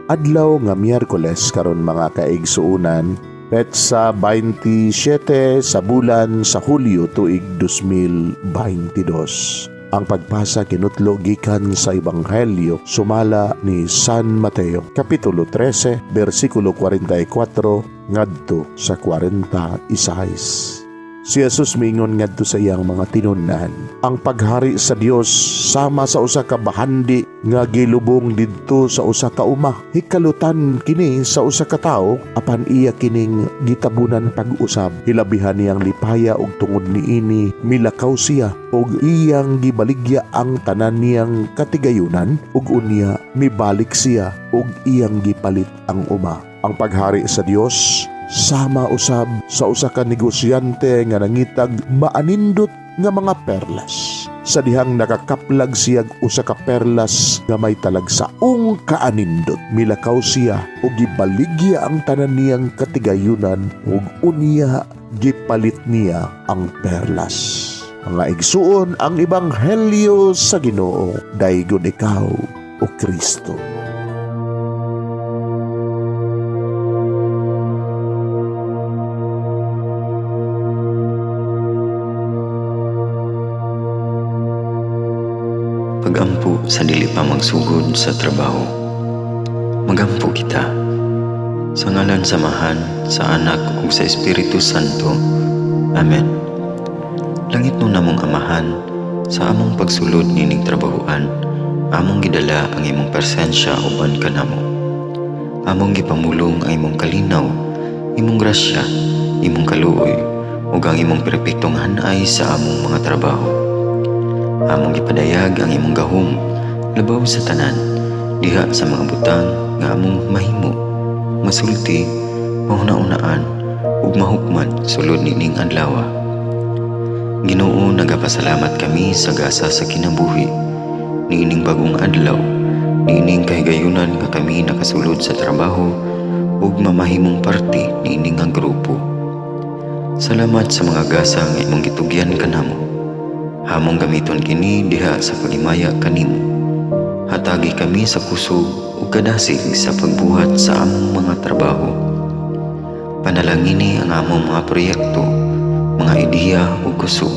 Adlaw nga Miyerkules karon, mga kaigsuunan, petsa 27 sa bulan sa Hulyo, tuig 2022. Ang pagbasa kinutlo gikan sa Ebanghelyo sumala ni San Mateo, Kapitulo 13, bersikulo 44 ngadto sa 46. Si Jesus miingon ngadto sa iyang mga tinun-an, "Ang paghari sa Dios sama sa usa ka bahandi nga gilubong didto sa usa ka uma. Hikalutan kini sa usa ka tawo, apan iya kining gitabunan pag-usab. Hilabihan niyang lipaya og tungod niini milakaw siya og iyang gibaligya ang tanan niyang katigayunan ug unya mibalik siya ug iyang gipalit ang uma. Ang paghari sa Dios sama usab sa usa ka negosyante nga nangitag maanindot nga mga perlas. Sa dihang nakakaplag siyag usa ka perlas nga may talagsaong kaanindot, milakaw siya ug gibaligya ang tanan niyang katigayunan ug unya gipalit niya ang perlas." Mga igsuon, ang ebanghelyo sa Ginoo. Daygon ikaw, o Kristo. Pagampo sa dili pa magsugod sa trabaho. Magampo kita. Sa ngalan sa Amahan, sa Anak ug sa Espiritu Santo. Amen. Langitnon namong Amahan, sa among pagsulod nining trabahoan, among gidala ang imong presensya uban kanamo. Among gipamulong ang imong kalinaw, imong grasya, imong kaluoy, ug ang imong perpektong hanay sa among mga trabaho. Among gipadayag ang imong gahom labaw sa tanan diha sa mga butang nga among mahimo, masulti, mahuna-unaan ug mahukman sulod nining adlaw. Ginoo, nagapasalamat kami sa gasa sa kinabuhi niining bagong adlaw, niining kahigayunan nga kami nakasulod sa trabaho ug mamahimong parte niini nga grupo. Salamat sa mga gasa nga imong gitugyan kanamo. Among gamiton kini diha sa paghimaya kanimo. Hatagi kami sa kusog ug kadasig sa pagbuhat sa among mga trabaho. Panalangini ang among mga proyekto, mga ideya ug kusog.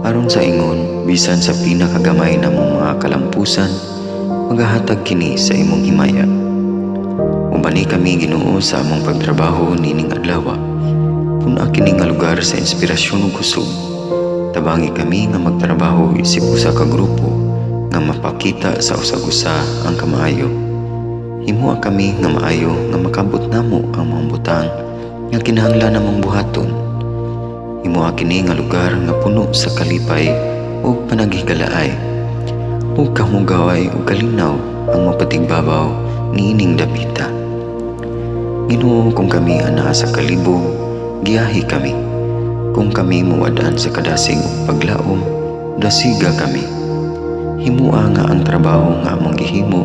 Aron sa ingon, bisan sa pinakagamay namong mga kalampusan, magahatag kini sa imong himaya. Ubani kami, Ginoo, sa among pagtrabaho nining adlaw. Pun-a kini nga lugar sa inspirasyon ug kusog. Tabangi kami nga magtrabaho isip usa ka grupo nga mapakita sa usag-usa ang kamaayo. Himoa kami nga maayo nga makabot namo ang mga butang nga kinahanglan namong buhaton. Himoa kini nga lugar nga puno sa kalipay ug panaghigalaay. Ug kamugaway ug kalinaw ang mapatigbabaw niining dapita. Ginoo, kung kami anaa sa kalibog, giyahi kami. Kung kami muwad-an sa kadasig ug paglaom, dasiga kami. Himoa nga ang trabaho nga among gihimo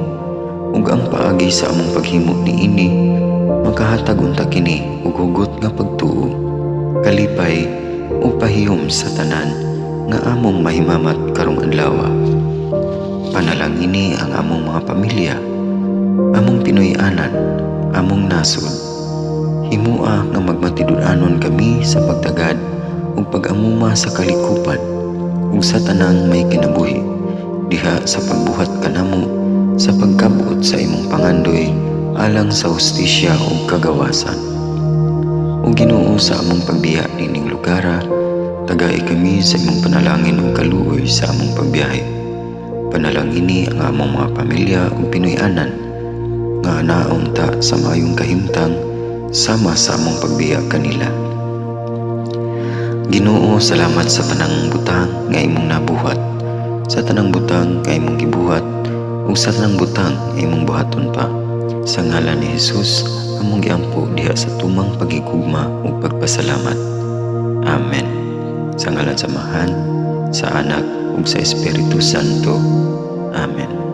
ug ang paagi sa among paghimo niini makahatag unta kini og hugot nga pagtuo, kalipay ug pahiyom sa tanan nga among mahimamat karong adlaw. Panalangini ang among mga pamilya, among Pinoy-anan, among nasod. Himoa nga magmatinud-anon kami sa pagtagad ug pag-amuma sa kalikupan ug sa tanang may kinabuhi diha sa pagbuhat kanamo sa pagkabot sa imong pangandoy alang sa hustisya ug kagawasan. O Ginoo, sa among pagbiya nining lugara, tagai kami sa imong panalangin ug kaluoy sa among pagbiyahe. Panalangini ang among mga pamilya ug Pinoy-anan nga anaon ta sa maayong kahimtang sama sa among pagbiya kanila. Ginoo, salamat sa tanang butang nga imong nabuhat, sa tanang butang nga imong gibuhat, ug sa tanang butang nga imong buhaton pa. Sa ngalan ni Jesus, among giampo diha sa tumang pagigugma ug pagpasalamat. Amen. Sa ngalan sa Amahan, sa Anak ug sa Espiritu Santo. Amen.